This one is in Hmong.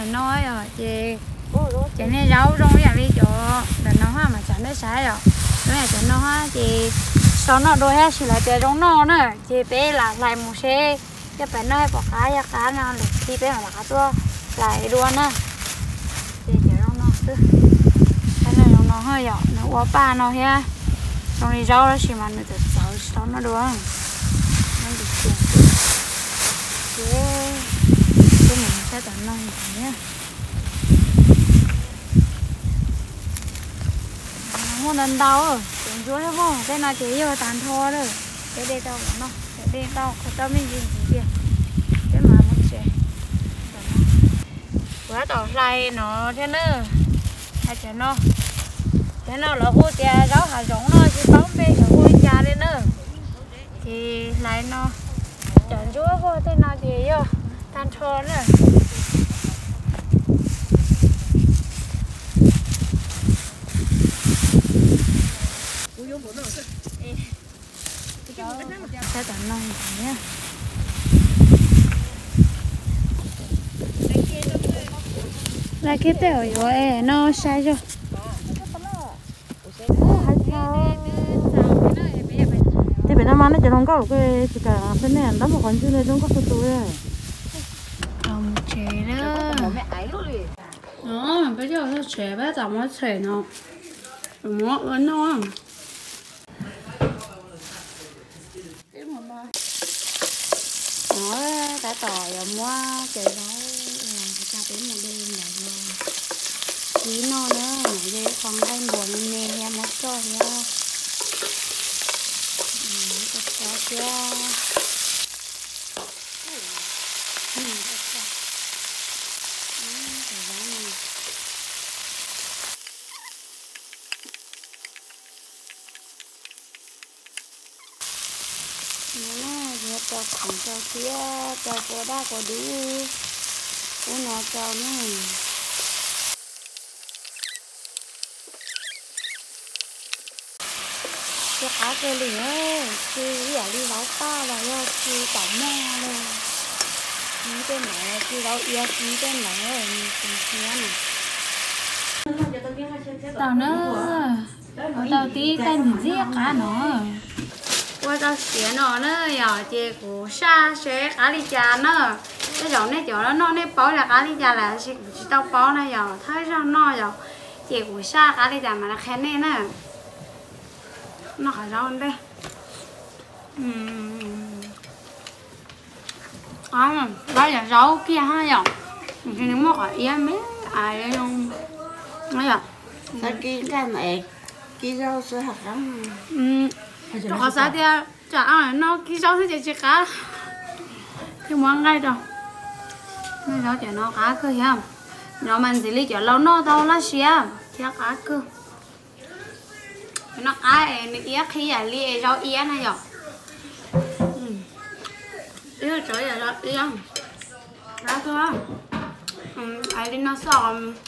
No yom, ces cov niag zaub zoo ib yam li cov ntawm no mas tsam nej saib yom, zoo ib yam cov no ces sau noj dua thiab, sis lawv tias zoo noj na, ces peb lam hlais mus seb coj pais noj thiab puas qab, yog qab no lwm txhia peb mam rov qab tuaj hlais dua na. Ces cov zoo no xwb, zoo no yom, nws ua paj no thiab, zoo li zaub tab sis mas nws txawv txawv tsis tau noj dua. Ces tuaj mus saib tom no thiab. Muaj ntau ntau, cov ntsuab thiab, tej no ces yog tag nrho lawm. Peb de tau los noj, de tau qhov tau me ntsis ntxiv tiag, peb mam mus tsev. Kuv tab tom hlais no thiab na, hlais cov no. Cov no lawv hu tias zaub hav zoov no, tsis paub npe lawv hu li cas li na. Ces hlais no, cov ntsuab thiab tej no ces yog tag nrho na. Saib tom no thiab. Laj kiag tej uas yuav no saib zog. Tej pem no mas nej cov hluas nkauj tsis kam peb nej ntab mus qhov ntswg li, zoo nkauj txhua tus. Los mus tsev na. Peb coj txog tsev peb tab tom muab tshem no, muab ua noj. No tab tom yuav muab cov zaub uas peb mus de ntawd los kib noj na. No yog ib qho nqaij npuas me me thiab, muab coj thiab, cov txhob thiab. Yuav rau khoom rau siab, rau kua daj kua dub ub no rau na. Tsis qab kawg li, tsis ib yam li zaub paj los yog tsis tom mog li. Nws tej ntawd tsis zaub iab, tsis tej ntawd nws tsis siab na. Tau na, ua tau tib tais ntxim ntxim qab no. Ua tau siav no na yom, ces kuv saj seb qab li cas na. Tej zaum nej cov noj nej paub tias qab li cas lawm, tab sis kuv tsis tau paub na yom, thawj zaug noj yom, ces kuv saj qab li cas mas qhia nej na. Noj qhov zaub ntej. Zaub yog zaub kiag ha yom, nws muaj qhov iab me yom. Kib zaub xwb, rau qhov xav tias tsam noj kib zaub xwb ces tsis qab, thiaj muab nqaij rau. Noj zaub cov no qab kawg thiab, no mas ntxiv li cov laus noj tau laj siab thiab qab kawg. Cov no qab es nws iab qhib yam li es zaub iab na yom. Ib tsob yam zaub iab, qab kawg. Hais li no xwb os.